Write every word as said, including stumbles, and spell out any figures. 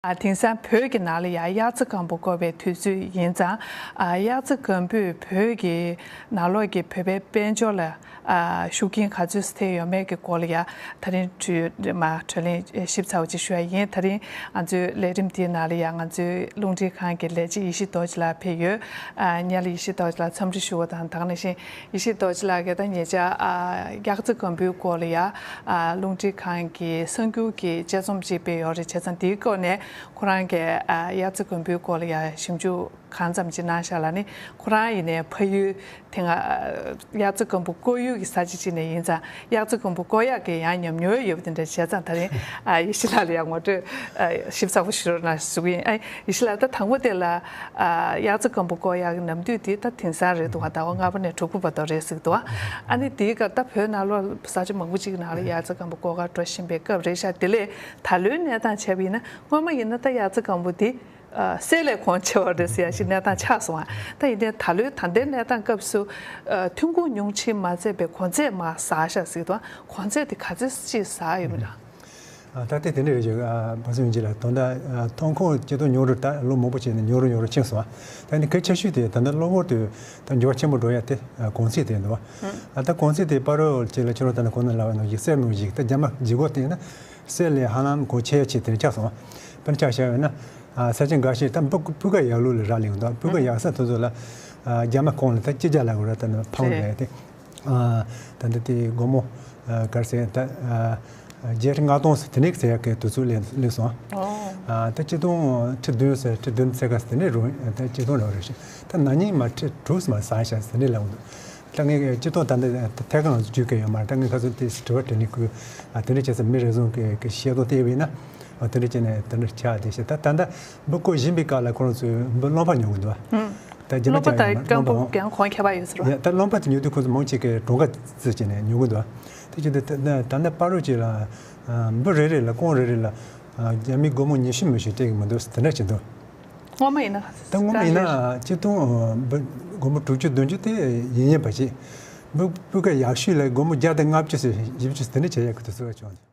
ཨ། དེང་སང་བོད་ཀྱི་ནང་ལ་ཡང་དབྱར་རྩྭ་དགུན་འབུ་བརྐོ་བའི་དུས་ཚོད་ཡིན་ཙང་། ཨ། དབྱར་རྩྭ་དགུན་འབུས་བོད་ཀྱི་ནང་ལོགས་ཀྱི་བོད་པའི་དཔལ་འབྱོར་ལ། ཨ། ཤུགས་རྐྱེན་ག་ཚོད་ཙམ་ཐེབས་ཡོད་མེད་ཀྱི་སྐོར་ལ་ཡང་དེ་རིང་དྲི་མ་དྲིས་ལན་ཞིབ་ཚགས་པོ་ཅིག་ཞུ་ཡ་ཡིན། དེ་རིང་ང་ཚོའི་ལས་རིམ་འདིའི་ནང་ལ་ཡང་ང་ཚོའི་རླུང་འཕྲིན་ཁང་གི་ལས་བྱེད་ཡེ་ཤེས་རྡོ་རྗེ་ལགས་ཕེབས་ཡོད། ཨ། སྔོན་ལ་ཡེ་ཤེས་རྡོ་རྗེ་ལགས་འཚམས་འདྲི་ཞུ་བ་དང་། དེ་ནང་བཞིན་ཡེ་ཤེས་རྡོ་རྗེ་ལགས་ཀྱིས་ད་ཉེ་ཆར། ཨ། དབྱར་རྩྭ་དགུན་འབུའི་སྐོར་ལ་ཡང་། ཨ། རླུང་འཕྲིན་ཁང་གི་གསར་འགྱུར་གྱི་དཔྱད་རྩོམ་ཅིག་སྤེལ་ཡོད་རེད། བྱས་ཙང་དེའི་སྐོར་ནས་ཁོ་རང་གིས། ཨ། དབྱར་རྩྭ་དགུན་འབུའི་སྐོར་ལ་ཡང་ཞིབ་འཇུག་གང་ཙམ་ཅིག་གནང་བཞག་ལ་ནི། ཁོ་རང་ཡིན་ནའི་ཕ་ཡུལ་དེ་སྔ། ཨ། དབྱར་རྩྭ་དགུན་འབུ་བརྐོ་ཡུལ་གྱི་ས་ཆ་ཅིག་ནས་ཡིན་ཙང་། དབྱར་རྩྭ་དགུན་འབུ་བརྐོ་ཡག་གི་ཡང་ཉམས་མྱོང་ཡོད་པ་དེ་འདྲ། བྱས་ཙང་དེ་རིང་། ཨ། ཡེ་ཤེས་ལགས་ལ་ཡང་ངོ་སྤྲོད། ཨ། ཞིབ་ཚགས་པོ་ཞུ་རོགས་གནང་ཞུ་གི་ཡིན། ཨ། ཡེ་ཤེས་ལགས། ད་དང་པོ་དེ་ལ། ཨ། དབྱར་རྩྭ་དགུན་འབུ་བརྐོ་ཡག་གི་ནམ་དུས་དེ་ད་དེང་སང་རེད་འདུག་ག་ཟླ་བ་ལྔ་པ་ནས་དྲུག་པ་བར་དུ་རེད་ཟེར་གི་འདུག་ཨ་ནི་དེའི་སྐབས་ད་བོད་ནང་ལོགས་ས་ཆ་མང་པོ་ཅིག་ནང་ལ་དབྱར་རྩྭ་དགུན་འབུ་བརྐོ་གར་འགྲོ་བཞིན་པའི་སྐབས་རེད་ཤག་དེ་ལས་ད་ལོའི་གནས་སྟངས་བྱས་པ་ཡིན་ན། སྔོན་མ་ཡིན་ན་ད་དབྱར་རྩྭ་དགུན་འབུ་དེ། ཨ། གསེར་ལས་གོང་ཆེ་བ་རེད་ཟེར་ཡ་ཞིག་གནས་སྟངས་ཆགས་སོང་ཨ། ད་ཡིན་ནའི་ད་ལོའི་ད་ལྟའི་གནས་སྟངས་སྐབས་སུ། ཨ། ཐོན་ཁུངས་ཉུང་ཕྱིར་མ་ཚད་པའི་གོང་ཚད་མར་ཟགས་ཤག་ཟེར་གི་འདུག་གོང་ཚད་དེ་ག་ཚོད་ཅིག་ཟགས་ཡོད་མེད་ལ། ཨ། ད་ལྟའི་དེ་འདྲ་རེད་ཅེས། ཨ། བ་སུ་ཡོན་ཅི་ལ་དོན་དག་ཨ། ཐོན་ཁུངས་སྤྱིར་བཏང་ཉུང་རུ། ད་ལོ་མང་པོ་བྱས་ནས་ཉུང་རུ་ཉུང་རུ་ཕྱིན་སོང་ཨ། ད་ནི་གལ་ཆེ་ཤོས་དེ་ད་ལྟ་གློ་བུར་དུ་ད་འགྱུར་བ་ཆེན་པོ་འགྲོ་ཡ་དེ། ཨ། གོང་ཚད་དེ་འདུག་ཨ། ད་གོང་ཚད་དེ་ཕ་རོལ་ཅིག་ལ་ཁྱོད་རང་ད་ནི་གོང་ན་ལབ་པ་ནང་བཞིན་གསེར་ནང་བཞིན། ད་རྒྱ་མ་བརྗེ་སྒོ་བལྟས་ན་གསེར་ལས་ཧ་ལམ་གོང་ཆེ་ཆེ་དེ་ཆགས་སོང་ཨ། དཔེར་ན་ཆ་བཞག་པ་ཡིན་ན། ཨ། ས་ཆ་འགའ་ཤས་ད་སྤུ་སྤུས་ཀ་ཡག་ལོས་ལ་རག་ལས་ཡོང་འདུག་སྤུས་ཀ་ཡག་ས་དེ་ཚོ་ལ། ཨ། རྒྱ་མ་གོང་ལ་ད་སྤྱི་རྒྱ་ལ་གོ་ར་ད་ནི་ཕའུན་ཌི་ལབ་ཡ་དེ། ཨ། ད་ལྟ་དེ་སྒོར་མོ། ཨ། ག་རེ་ཟེར་ད། ཨ། བརྒྱད་ཁྲི་ལྔ་སྟོང་ཟེར་དེ་ནས་ཟེར་ཡག་གི་དུས་ཚོད་སླེབས་སླེབས་སོང་། ཨོ། ཨ། ད་ཆིག་སྟོང་ཁྲི་བདུན་ཟེར། ཁྲི་བདུན་ཚེག་ཁ་ཟེར་དེ་ནས་རུང་ད་ཆིག་སྟོང་ལ་རེད་ཤག་ད་ན་ནིང་མ་ཁྲི་དྲུག་མ་ཟགས་ཤག་ཟེར་དེ་ནས་ལབ་འདུག་ད་ངས་ཆིག་སྟོང་ད་ལྟ་ཐད་ཀར་ང་ཚོ་བརྗོད་ཀྱི་ཡོད་མ་རེད། ད་ངས་ཁ་སང་དེ་དྲི་བ་དྲིས་ལན་ཁུལ། ཨ། དེ་འདྲ་བྱས་ཙང་མི་རེ་ཟུང་གི་གི་ཤེས་རྟོགས་བལྟས་པ་ཡིན་ན། ཨ། དེ་འདྲ་བྱས་ནས་དེ་འདྲ་ཆགས་བསྡད་ཤག་ད་ད་ལྟ་འབུ་བརྐོ་བཞིན་པའི་སྐབས་ལ་ཁོ་རང་ཚོས་འབུ་རློན་པ་ཉོ་གི་འདུག་ཨ། ད་རྒྱུ་མཚན་རློན་པ་ཅིག་དང་ཡང་རྐང་འབུ་རློན་པ་ཡང་གོང་ཁྱད་པར་ཡོད་ཟེར་བ། ཡ། ད་རློན་པ་དེ་ཉོ་དུས་ཁོ་ཚོ་མང་ཆེ་གིས་གྲངས་ཀ་བརྩིས་བྱས་ནས་ཉོ་གི་འདུག་དེ་བྱས་ཏེ་ད་ད་ལྟ་ཕ་རོལ་ཅིག་ལ། ཨ། འབུ་རེ་རེ་ལ་རྐང་རེ་རེ་ལ། ཨ། རྒྱ་མིའི་སྒོར་མོ་ཉི་ཤུ་མི་ཞིག་སྤྲད་ཀྱི་མི་འདུག་དེ་འདྲ་ཅིག་འདུག་སྔོན་མ་ཡིན་ན། ད་སྔོན་མ་ཡིན་ན་ཆིག་སྟོང་། ཨ། འབུ་སྒོར་མོ་དྲུག་ཅུ་བདུན་ཅུ་དེ་ཡིན་ཡིན་པ་ཅིག་འབུ་སྤུས་ཀ་ཡག་ཤོས་ལ་སྒོར་མོ་བརྒྱ་དང་ལྔ་བཅུ་ཟེར་བཞི་བཅུ་དེ་འདྲ་བྱེད་ཡག་གི་དུས་ཚོད་བྱུང་།